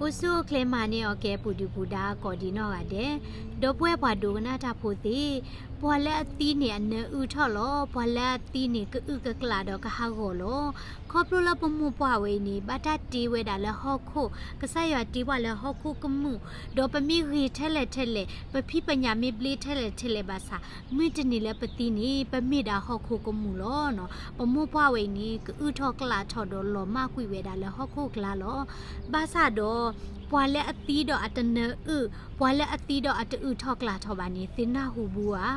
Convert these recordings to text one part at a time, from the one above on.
အိၣ်ဆူၣ်အိၣ်ချ့မၤန့ၢ်အီၤကဲ ပူၤဒုၣ်ပူၤဒါကိးဒံးနီၢ်ဂၤဒဲး, ဒီပုၢ်ဝဲၢ်ပှၤဒိကနၣ်တၢ်ဖိသ့ၣ်, ပှၤလၢအသံန့ၣ်အနၢအုၣ်ထီၣ်လီၤ. ပှၤလၢအသံန့ၣ် ကအုၣ်ကကျးဒီးကဟးဂီၤလီၤ. ခီဖျိလၢပမိၢ်ပှၢ်ဝဲအံၤန့ၣ် ဘၣ်တၢ်တ့ဝဲဒၣ်လၢဟီၣ်ခိၣ်, ကစၢ်ယွၤတ့ပှၤလၢဟီၣ်ခိၣ်ကမူၣ်, ဒီးပမ့ၢ်ဂ့ၤထဲလဲၣ်ထဲလဲၣ်, ပဖံးပညၣ်မ့ၢ်ဘျ့ထဲလဲၣ်ထဲလဲၣ်ဘၣ်ဆၣ်, မုၢ်တနံၤလၢပသံန့ၣ် ပမ့ၢ်ဒၣ်ဟီၣ်ခိၣ်ကမူၣ်လီၤ. ပမိၢ်ပှၢ်ဝဲအံၤန့ၣ် ကအုၣ်ထီၣ်ကျးထီၣ်ဒီးလီၤမၢ်ကွံာ်ဝဲဒၣ်လၢဟီၣ်ခိၣ်ကျါလီၤ. ဘၣ်ဆၣ်ဒီး ပှၤလၢအသံဒီးအတနၢအုၣ်, ပှၤလၢအသံဒီးအတအုၣ်ထီၣ်ကျးထီၣ်ဘၣ်န့ၣ် သုနၢ်ဟူဘူးဧါ.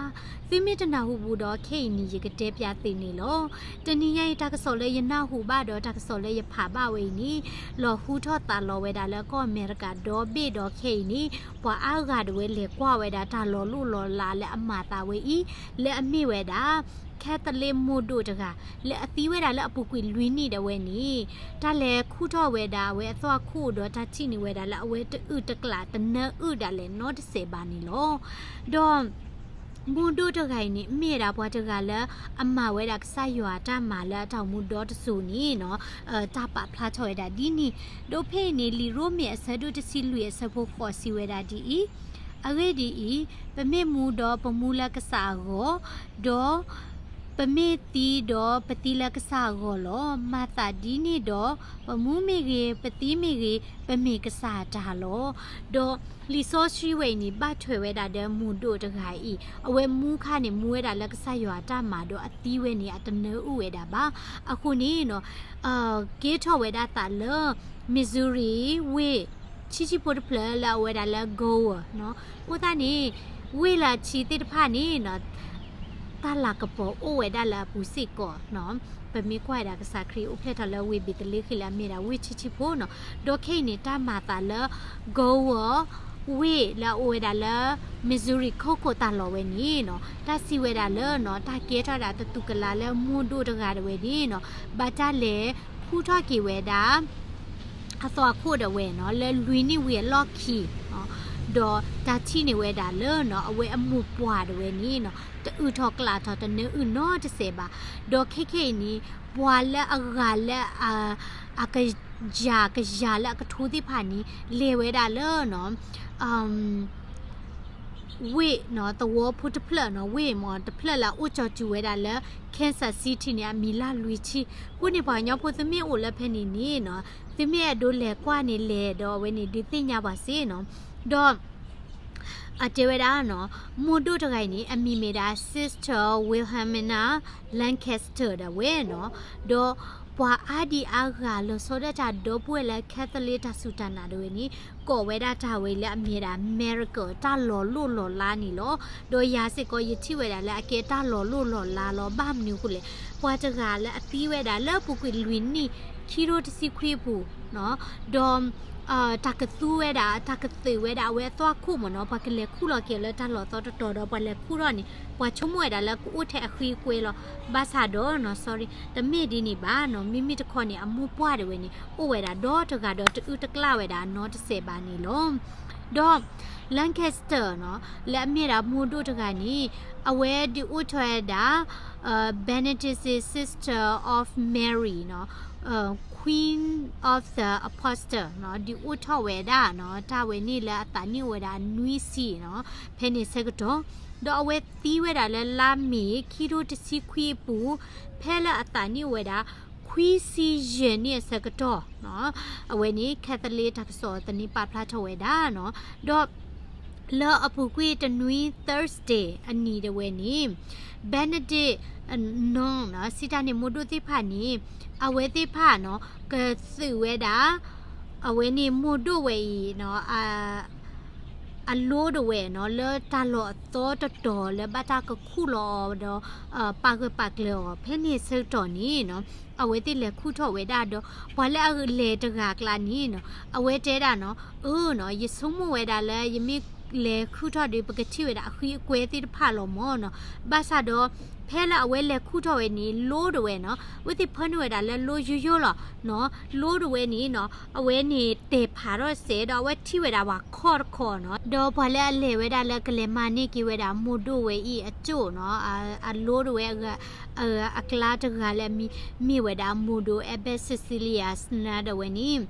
သုမ့ၢ်တနၢ်ဟူဘူးဒီး ခဲအံၤန့ၣ် ယကတဲပျးသုန့ၣ်လီၤ. တနံၤညါအံၤ တၢ်ကစီၣ်လၢယနၢ်ဟူဘၣ်ဒီး တၢ်ကစီၣ်လၢယဖးဘၣ်ဝဲအံၤန့ၣ် လီၤဟူထီၣ်သးလီၤဝဲဒၣ်လၢကီၢ်အမဲရကၤဒီဘ့ၣ်ဒီး ခဲအံၤန့ၣ် ပှၤအါဂၤဒၣ်ဝဲလဲၤကွၢ်ဝဲဒၣ်တၢ်လီၤလိၣ်လီၤလးလၢအမၤသးဝဲအံၤ လၢအမ့ၢ်ဝဲဒၣ် Catholic မိၢ်ဒိၣ်တဂၤ လၢအသံဝဲဒၣ်လၢအပူၤကွံာ်လွံၢ်နံၣ်ဒၣ်ဝဲန့ၣ် တၢ်လဲၤခူၣ်ထီၣ်ဝဲဒၣ်အဝဲအသွၣ်ခိၣ်ဒီး တၢ်ထံၣ်န့ၢ်ဝဲဒၣ်လၢအဝဲတအုၣ်တကျးတနၢအုၣ်ဒၣ်လဲာ်နီတစဲးဘၣ်န့ၣ်လီၤ. ဒီး မိၢ်ဒိၣ်တဂၤအံၤန့ၣ် မ့ၢ်ဝဲဒၣ်ပှၤတဂၤလၢ အမၤဝဲဒၣ်ကစၢ်ယွၤအတၢ်မၤလၢအတၢ်အိၣ်မူဒီတစိၤန့ၣ်နီၤ, တၢ်ပာ်ဖျါထီၣ်ဝဲဒၣ်ဒ်န့ၣ်, ဒီးဖဲအံၤန့ၣ် လံာ်ရိမ့ၤအဆၢဒိၣ်တဆံလွံၢ်အဆၢဖိဃိးစံးဝဲဒၣ်ဒ်အံၤ, အဂ့ၢ်ဒ်အံၤ, ပမ့ၢ်မူဒီးပမူလၢကစၢ်အဂီၢ်, ဒီး ပမ့ၢ်သံဒီးပသံလၢကစၢ်အဂီၢ်လီၤ. မၤသးဒ်န့ၣ်ဒီး, ပမူမ့ၢ်ဂ့ၤ, ပသံမ့ၢ်ဂ့ၤ, ပမ့ၢ်ကစၢ်အတၢ်လီၤ. ဒီးလံာ်စီဆှံဝဲအံၤန့ၣ် ဘၣ်ထွဲဝဲဒၣ်ဒီးမိၢ်ဒိၣ်တဂၤအံၤ, အဝဲမူခါန့ၣ် မူဝဲဒၣ်လၢကစၢ်ယွၤအတၢ်မၤဒီးအသံဝဲန့ၣ် အတနၢအုၣ်ဝဲဒၣ်ဘၣ်. အဃိန့ၣ်နီၤ, ကဲထီၣ်ဝဲဒၣ်သးလၢ Missouri ဝ့ၢ် ဆံးဆံးဖိတဖျၢၣ်လၢအဝဲဒၣ်လၢ Gower နီၤ. အဃိသတးန့ၣ် ဝ့ၢ်လၢအဆံးသ့ၣ်တဖၣ်န့ၣ်နီၤ, တၢ်လၤကပီၤအိၣ်ဝဲဒၣ်လၢအပူၤစ့ၢ်ကီးနီၤ. ပမ့ၢ်ကွၢ်ဝဲဒၣ်ကစၢ်ခရံာ်အိၣ်ဖျဲၣ်ထီၣ်လၢဝ့ၢ်ဘ့းသလ့ဃ့ၣ်လၢအမ့ၢ်ဒၣ်ဝ့ၢ်ဆံးဆံးဖိနီၤ. ဒီးခဲအံၤန့ၣ် တၢ်မၤသးလၢ Gower ဝ့ၢ်လၢအအိၣ်ဝဲဒၣ်လၢ Missouri ခိခိၣ်တၢ်လီၢ်ဝဲန့ၣ်နီၤ, တၢ်စံးဝဲဒၣ်လၢနီၤ, တၢ်ကဲထီၣ်ဒၣ်တသူၣ်ကလၤလၢမိၢ်ဒိၣ်တဂၤဒၣ်ဝဲန့ၣ်နီၤ, ဘၣ်တၢ်လဲၤခူၣ်ထီၣ်က့ၤဝဲဒၣ် အသွၣ်ခိၣ်ဒၣ်ဝဲနီၤ, လၢလွံၢ်နံၣ်ဝံၤအလီၢ်ခံ, ဒီးတၢ်ထံၣ်န့ၢ်ဝဲဒၣ်လၢနီၤ, အဝဲအမိၢ်ပှၢ်ဒၣ်ဝဲန့ၣ်နီၤ, တအုၣ်ထီၣ်ကျးထီၣ်တနၢအုၣ်နီတစဲးဘၣ်. ဒီးခဲခဲအံၤန့ၣ် ပှၤလၢအဂၤလၢ အကယၤကယၤလၢအကထိသ့ၣ်တဖၣ်န့ၣ် လဲၤဝဲဒၣ်လၢနီၤ ဝ့ၢ်နီၤ, သဝီဖိတဖျၢၣ်နီၤ, ဝ့ၢ်မ့ၢ်တဖျၢၣ်လၢအအိၣ်ကၠီၤစူၤဝဲဒၣ်လၢ Kansas City န့ၣ် အမံၤလၢလွံၢ်ထံၣ်. အဃိန့ၣ် ပှၤကညီဖိသုမ့ၢ်အိၣ်လၢဖဲန့ၣ်န့ၣ်နီၤ, သုမ့ၢ်အဲၣ်ဒိးလဲၤကွၢ်န့ၣ်လဲၤဒီးအဝဲန့ၣ်ဒုးသ့ၣ်ညါပှၤစ့ၢ်နီၤ. ဒီး အတဲဝဲဒၣ်နီၤ, မိၢ်ဒိၣ်တဂၤအံၤန့ၣ် အမံၤမ့ၢ်ဒၣ် Sister Wilhelmina Lancaster ဒၣ်ဝဲနီၤ, ဒီးပှၤအါဒံအါဂၤလီၤဆီဒၣ်တၢ်ဒီပုၢ်ဝဲၢ်လၢ Catholic တၢ်စူၢ်တၢ်နာ်ဒၣ်ဝဲန့ၣ် ကိးဝဲဒၣ်တၢ်ဝဲလၢအမ့ၢ်ဒၣ် miracle တၢ်လီၤလိၢ်လီၤလးန့ၣ်လီၤ. ဒီးယၤစ့ၢ်ကီး ယထံၣ်ဝဲဒၣ်လၢအကဲတၢ်လီၤလိၢ်လီၤလးလီၤ. ဘၣ်မနုၤအဃိလဲၣ်, ပှၤတဂၤလၢအသံဝဲဒၣ်လၢပူၤကွံာ်လွံၢ်နံၣ် ခံထိတဆံခွံအပူၤနီၤ, ဒီး တၢ်ကသူဝဲဒၣ် တၢ်ကသုးဝဲဒၣ်အဝဲအသွၣ်ခိၣ်မ့ၢ်နီၤ, ပှၤကလဲၤခူၣ်လီၤက့ၤလၢတၢ်လီၢ်သီတတီၤဒီး ပှၤလဲၤခူၣ်ထီၣ်န့ၣ် ပှၤဆိကမိၣ်ဝဲဒၣ်လၢကအိၣ်ထဲအဃံအကွဲလီၤ. ဘၣ်ဆၣ်ဒီးနီၤ sorry တမ့ၢ်ဒ်န့ၣ်ဘၣ်နီၤ, မ့မ့ၢ်တခီန့ၣ် အမိၢ်ပှၢ်ဒၣ်ဝဲန့ၣ် အိၣ်ဝဲဒၣ်ဒီတဂၤဒီးတအုၣ်တကျၢ်ဝဲဒၣ်နီတစဲးဘၣ်န့ၣ်လီၤ. ဒီး Lancaster နီၤ, လၢအမ့ၢ်ဒၣ်မိၢ်ဒိၣ်တဂၤန့ၣ် အဝဲဒုးအိၣ်ထီၣ်ဝဲဒၣ် Benedictine Sister of Mary နီၤ, Queen of the Apostle နီၤ, ဒုးအိၣ်ထီၣ်ဝဲဒၣ်နီၤ, တၢ်ဝဲန့ၣ်လၢအသးနံၣ်အိၣ်ဝဲဒၣ်နွံဆံနီၤ, ဖဲန့ၣ်ဆၢကတီၢ်, ဒီးအဝဲသံဝဲဒၣ်လၢလါမ့ၤ ခံထိတဆံခွံအပူၤ, ဖဲလၢအသးနံၣ်အိၣ်ဝဲဒၣ် ခွံဆံယဲၢ်နံၣ်အဆၢကတီၢ်နီၤ, အဝဲန့ၣ် Catholic တၢ်ကစီၣ်သန့ပာ်ဖျါထီၣ်ဝဲဒၣ်နီၤ, ဒီး လၢအပူၤကွံာ်တနွံ Thursday အနံၤဒၣ်ဝဲန့ၣ် Benedict နီၤ စံးတၢ်န့ၣ်မိၢ်ဒိၣ်သ့ၣ်တဖၣ်န့ၣ် အဝဲသ့ၣ်တဖၣ်နီၤ ကသုးဝဲဒၣ် အဝဲန့ၣ်မိၢ်ဒိၣ်ဝဲအံၤနီၤ အလိဒၣ်ဝဲနီၤ လၢတၢ်လီၢ်အသီတတီၤလၢဘၣ်တၢ်ကခူၣ်လီၤအီၤဒီး ပာ်ဂၢၢ်ပာ်ကျၢၤအီၤ ဖဲန့ၣ်ဆၢကတီၢ်န့ၣ်နီၤ အဝဲသ့ၣ်လဲၤခူၣ်ထီၣ်ဝဲဒၣ်ဒီး ပှၤလၢအလဲၤတဂၤအကျါန့ၣ်နီၤ အဝဲတဲဒၣ်နီၤ အၢနီၤ ယဆိကမိၣ်ဝဲဒၣ်လၢယမ့ၢ်လဲၤခူၣ်ထီၣ်ဒီး ပကထံၣ်ဝဲဒၣ်အဃံအကွဲသ့ၣ်တဖၣ်လီၤမၢ်နီၤ ဘၣ်ဆၣ်ဒီး ဖဲလၢအဝဲလဲၤခူၣ်ထီၣ်ဝဲန့ၣ် လိဒၣ်ဝဲနီၤ အဝဲသ့ၣ်ဖၢနုာ်ဝဲဒၣ်လၢလိယိယိလီၤနီၤ လိဒၣ်ဝဲန့ၣ်နီၤ အဝဲန့ၣ်တဲာ်ဖးထီၣ်စဲးဒီး အဝဲထံၣ်ဝဲဒၣ်ပှၤခီၣ်တခီနီၤ ဒီးပှၤလၢအလဲၤဝဲဒၣ်လၢကလဲၤမၤန့ၢ်က့ၤဝဲဒၣ်မိၢ်ဒိၣ်ဝဲအံၤအကၠိၣ်နီၤ အလိဒၣ်ဝဲ အကျါတဂၤလၢအမံၤမ့ၢ်ဝဲဒၣ်မိၢ်ဒိၣ် Abbot Cecilia Sna ဒၣ်ဝဲန့ၣ်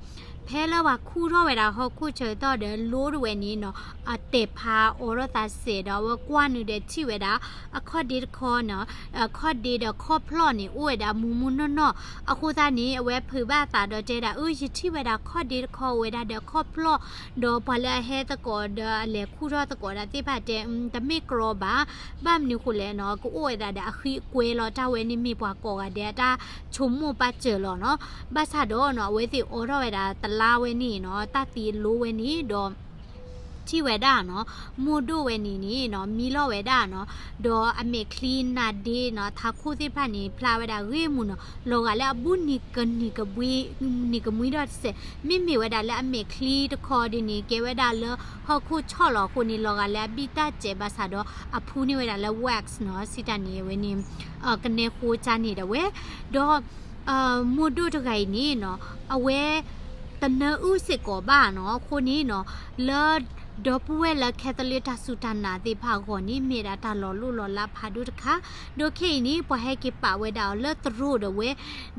ဖဲလၢပှၤခူၣ်ထီၣ်ဝဲဒၣ်ဟီၣ်ခိၣ်ဆၢကတီၢ်ဒီး လိတဝဲန့ၣ်နီၤ အတဲာ်ဖးအိးထီၣ်သးစဲးဒီး အဝဲကွၢ်နုာ်ဒီးထံၣ်ဝဲဒၣ် အခီၣ်ဒ့တခီနီၤ, အခီၣ်ဒ့ဒီးခီၣ်ဖျီၣ်န့ၣ် အိၣ်ဝဲဒၣ်မူးမူးနီၢ်နီၢ်. အဃိသတးန့ၣ် အဝဲဖုးဘၣ်အသးဒီးတဲဒၣ် အၢ ယထံၣ်ဝဲဒၣ်ခီၣ်ဒ့တခီအိၣ်ဝဲဒၣ်ဒီးခီၣ်ဖျီၣ်, ဒီးပှၤလၢအဟဲသကိးဒီးအလဲၤခူၣ်ထီၣ်သကိးဒၣ်သ့ၣ်တဖၣ်တဲ တမ့ၢ်ကြီဘၣ်. ဘၣ်မနုၤဃိလဲၣ်နီၤ ကအိၣ်ဝဲဒၣ်ဒီးအဃံအကွဲလီၤ. တၢ်ဝဲန့ၣ်မ့ၢ်ပှၤကိးဂၤဒဲးအတၢ်ဆိကမိၣ်ပာ်စၢၤလီၤနီၤ. ဘၣ်ဆၣ်ဒီးနီၤ အဝဲသ့ၣ်အိးထီၣ်ဝဲဒၣ်တလါဝဲန့ၣ်နီၤ တၢ်သံအလိဝဲန့ၣ်ဒီး ထံၣ်ဝဲဒၣ်နီၤ မိၢ်ဒိၣ်ဝဲန့ၣ်န့ၣ်နီၤ မံလီၤဝဲဒၣ်နီၤ, ဒီးအမဲာ်ချံနးဒ့နီၤ ထးခိၣ်သ့ၣ်တဖၣ်န့ၣ် ဖျါဝဲဒၣ်ဂ့ၢ်မုၢ်နီၤ, လီၤဂာ်လၢအဘူးနံၤကနံၤကဘှံး နံၤကမှံဒီးတစဲး, မ့မ့ၢ်ဝဲဒၣ်လၢအမဲာ်ချံတခီဒ်န့ၣ် ကဲဝဲဒၣ်လၢဟီၣ်ခိၣ်ဆီၣ်လီၤအဃိန့ၣ် လီၤဂာ်လၢအဘံၣ်တၢ်စဲးဘၣ်ဆၣ်ဒီး အဖူန့ၢ်ဝဲဒၣ်လၢ wax နီၤ စံးတၢ်န့ၣ် အဝဲန့ၣ် ကနဲဃိကၢန့ၣ်ဒၣ်ဝဲ, ဒီး မိၢ်ဒိၣ်တဂၤအံၤန့ၣ်နီၤ အဝဲ တနၢအုၣ်စ့ၢ်ကီးဘၣ်နီၤ, အဃိန့ၣ်နီၤ လၢ ဒီပုၢ်ဝဲၢ်လၢ Catholic တၢ်စူၢ်တၢ်နာ်သ့ၣ်တဖၣ်အဂီၢ်န့ၣ် မ့ၢ်ဒၣ်တၢ်လီၤလိၢ်လီၤလးဖးဒိၣ်တခါ, ဒီးခဲအံၤန့ၣ် ပှၤဟဲက့ၤပာ်ဝဲဒၣ်အီၤလၢသရိာ်ဒၣ်ဝဲ,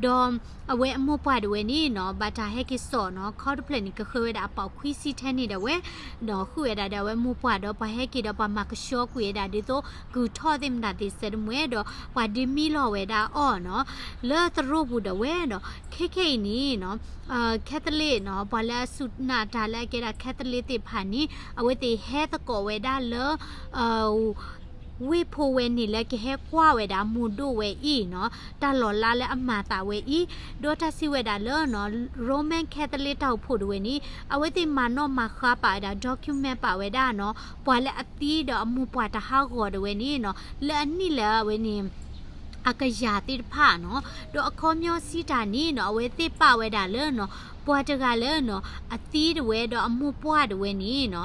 ဒီး အဝဲအမိၢ်ပှၢ်ဒၣ်ဝဲန့ၣ်နီၤ ဘၣ်တၢ်ဟဲက့ၤစိာ်နီၤ ခီတဖျၢၣ်န့ၣ် ကဃၢဝဲဒၣ်အပီးခွံဆံထဲန့ၣ်ဒၣ်ဝဲ, ဒီးဃုာ်ဝဲဒၣ်ဒီးအဝဲမိၢ်ပှၢ်ဒီး ပှၤဟဲက့ၤဒီးပှၤမၤကဆှီကွံာ်ဝဲဒၣ်ဒ်သိး ကုၢ်ထီၣ်သ့ၣ်မတၤသ့ၣ်စဲတမှဲဒီး ပှၤဒုးမံလီၤဝဲဒၣ်အီၤနီၤ လၢသရိာ်ပူၤဒၣ်ဝဲဒီး ခဲခဲအံၤန့ၣ်နီၤ Catholic နီၤ ပှၤလၢအစူၢ်နာ်တၢ်လၢအကဲဒၣ် Catholic သ့ၣ်တဖၣ်န့ၣ် အဝဲသ့ၣ်ဟဲသကိးဝဲဒၣ်လၢ ဝ့ၢ်ဖိဝဲန့ၣ်လၢကဟဲကွၢ်ဝဲဒၣ်မိၢ်ဒိၣ်ဝဲအံၤနီၤ တၢ်လီၤလးလၢအမၤသးဝဲအံၤ, ဒီးတၢ်စံးဝဲဒၣ်လၢနီၤ Roman Catholic တၢ်အိၣ်ဖှိၣ်ဒၣ်ဝဲန့ၣ် အဝဲသ့ၣ်မၤနီၣ်မၤဃါပာ်ဝဲဒၣ် document ပာ်ဝဲဒၣ်နီၤ ပှၤလၢအသံဒီးအမိၢ်ပှၢ်တဟးဂီၤဒၣ်ဝဲန့ၣ်နီၤ လၢအနံၣ်လၢအဝဲန့ၣ် အကယၤသ့ၣ်တဖၣ်နီၤ, ဒီးအခီပညီစံးတၢ်န့ၣ်နီၤ အဝဲသ့ၣ်ပာ်ဝဲဒၣ်လၢနီၤ ပှၤတဂၤလၢနီၤ အသံဒၣ်ဝဲဒီးအမိၢ်ပှၢ်ဒၣ်ဝဲန့ၣ်နီၤ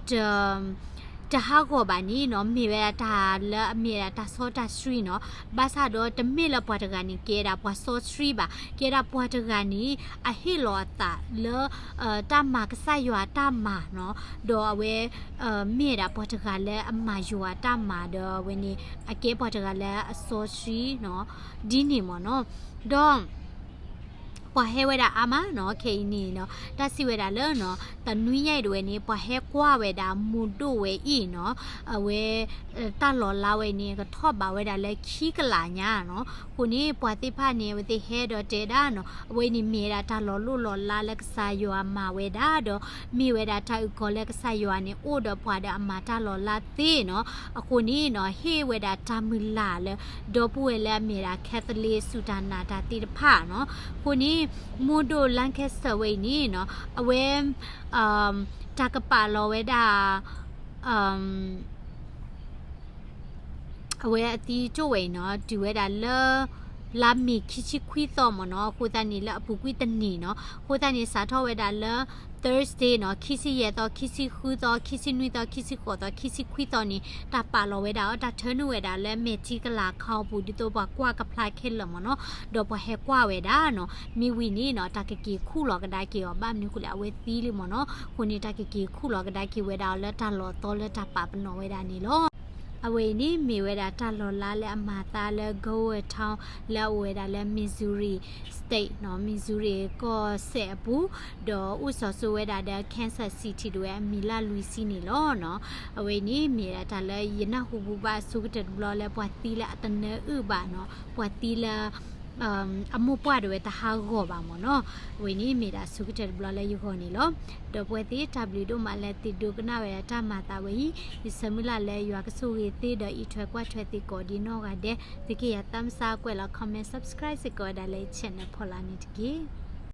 တ တဟးဂီၤဘၣ်န့ၣ်နီၤ မ့ၢ်ဝဲဒၣ်တၢ်လၢအမ့ၢ်ဝဲဒၣ်တၢ်စီတၢ်ဆှံနီၤ, ဘၣ်ဆၣ်ဒီးတမ့ၢ်လၢပှၤတဂၤန့ၣ် ကဲဒၣ်ပှၤစီဆှံဘၣ်, ကဲဒၣ်ပှၤတဂၤန့ၣ် အဟ့ၣ်လီၤအသးလၢ တၢ်မၤကစၢ်ယွၤတၢ်မၤနီၤ, ဒီးအဝဲ မ့ၢ်ဝဲဒၣ်ပှၤတဂၤလၢအမၤယွၤတၢ်မၤဒီးအဝဲန့ၣ် အကဲပှၤတဂၤလၢအစီဆှံနီၤ, ဒ်န့ၣ်မ့ၢ်နီၤ, ဒီး ပှၤဟဲဝဲဒၣ်အါမးနီၤ ခဲအံၤန့ၣ်နီၤ တၢ်စံးဝဲဒၣ်လၢနီၤ တနွံညါအံၤဒၣ်ဝဲန့ၣ် ပှၤဟဲကွၢ်ဝဲဒၣ်မိၢ်ဒိၣ်ဝဲအံၤနီၤ အဝဲ တၢ်လီၤလးဝဲန့ၣ် ကထီၣ်ဘးဝဲဒၣ်လၢခံကလးညါနီၤ, အဃိန့ၣ် ပှၤသ့ၣ်တဖၣ်န့ၣ် အဝဲသ့ၣ်ဟဲဒီးတဲဒၣ်နီၤ အဝဲန့ၣ်မ့ၢ်ဝဲဒၣ်တၢ်လီၤလိၢ်လီၤလးလၢကစၢ်ယွၤမၤဝဲဒၣ်ဒီး မ့ၢ်ဝဲဒၣ်တၢ်အုၣ်ကီၤလၢကစၢ်ယွၤန့ၣ် အိၣ်ဒီးပှၤဒီးအမၤတၢ်လီၤလးသ့နီၤ, အဃိန့ၣ်နီၤ ဟ့ၣ်ဝဲဒၣ်တၢ်မုၢ်လၢ်လၢ ဒီပုၢ်ဝဲၢ်လၢအမ့ၢ်ဒၣ် Catholic စူၢ်တၢ်နာ်တၢ်သ့ၣ်တဖၣ်နီၤ, အဃိန့ၣ် မိၢ်ဒိၣ် Lancaster ဝဲအံၤန့ၣ်နီၤ အဝဲ တၢ်ကပာ်လီၤဝဲဒၣ် အဝဲအသံကၠိၣ်ဝဲအံၤနီၤ တုၤဝဲဒၣ်လၢ လါမ့ၤခံဆံခွံသီမ့ၢ်နီၤ, အဃိသတးန့ၣ်လၢအပူၤကွံာ်တနံၤနီၤ, အဃိသတးန့ၣ် စးထီၣ်ဝဲဒၣ်လၢ Thursday နီၤ, ခံဆံယဲၢ်သီ, ခံဆံဃုသီ, ခံဆံနွံသီ, ခံဆံဃိးသီ, ခံဆံခွံသီန့ၣ် တၢ်ပာ်လီၤဝဲဒၣ်အီၤ တၢ်ထၢနုာ်ဝဲဒၣ်လၢမဲာ်ထံကလၤခီပူၤ ဒ်သိးပှၤကွၢ်ကဖျါခဲလၢာ်မ့ၢ်နီၤ, ဒီးပှၤဟဲကွၢ်ဝဲဒၣ်နီၤ, မ့ၢ်ဝံၤန့ၣ်နီၤ တၢ်ကက့ၤခူၣ်လီၤကဒါက့ၤအီၤ ဘၣ်မနုၤဃိလဲၣ် အဝဲသံလံမ့ၢ်နီၤ, အဃိန့ၣ် တၢ်ကက့ၤခူၣ်လီၤကဒါက့ၤဝဲဒၣ်အီၤလၢတၢ်လီၤသီလၢတၢ်ပာ်ပနီၣ်ဝဲဒၣ်န့ၣ်လီၤ. အဝဲအံၤန့ၣ် မ့ၢ်ဝဲဒၣ်တၢ်လီၤလးလၢအမၤသးလၢ Gower Town လၢအအိၣ်ဝဲဒၣ်လၢ Missouri State နီၤ, Missouri ကီၢ်စဲၣ်အပူၤ, ဒီးအိၣ်စီၤစိဝဲဒၣ်ဒီး Kansas City ဒၣ်ဝဲအမံၤလၢလွံၢ်ဆံန့ၣ်လီၤနီၤ. အဝဲအံၤန့ၣ် မ့ၢ်ဒၣ်တၢ်လၢယနၢ်ဟူဘူးဘၣ်အဆိကတၢၢ်တဘျီလၢပှၤသံလၢအတနၢအုၣ်ဘၣ်နီၤ, ပှၤသံလၢ အမိၢ်ပှၢ်ဒၣ်ဝဲတဟးဂီၤဘၣ်မ့ၢ်နီၤ. အဝဲန့ၣ်မ့ၢ်ဒၣ်အဆိကတၢၢ်တဘျီလၢယဂီၢ်န့ၣ်လီၤ. ဒီးပဝဲသ့ၣ်တၢ်ဘျုးဒိၣ်မးလၢသုဒိကနၣ်ဝဲဒၣ်တၢ်မၤသးဝဲအံၤ, ယဆၢမုၢ်လၢ်လၢယွၤကဆိၣ်ဂ့ၤသုဒီးအံးထွဲကွၢ်ထွဲသုကိးဒံးနီၢ်ဂၤဒဲး, သုကယၤသးမုၢ်သးကွဲးလီၤ comment subscribe စ့ၢ်ကီးဝဲဒၣ်လၢယ channel ဖီလာ်န့ၣ်တက့ၢ်.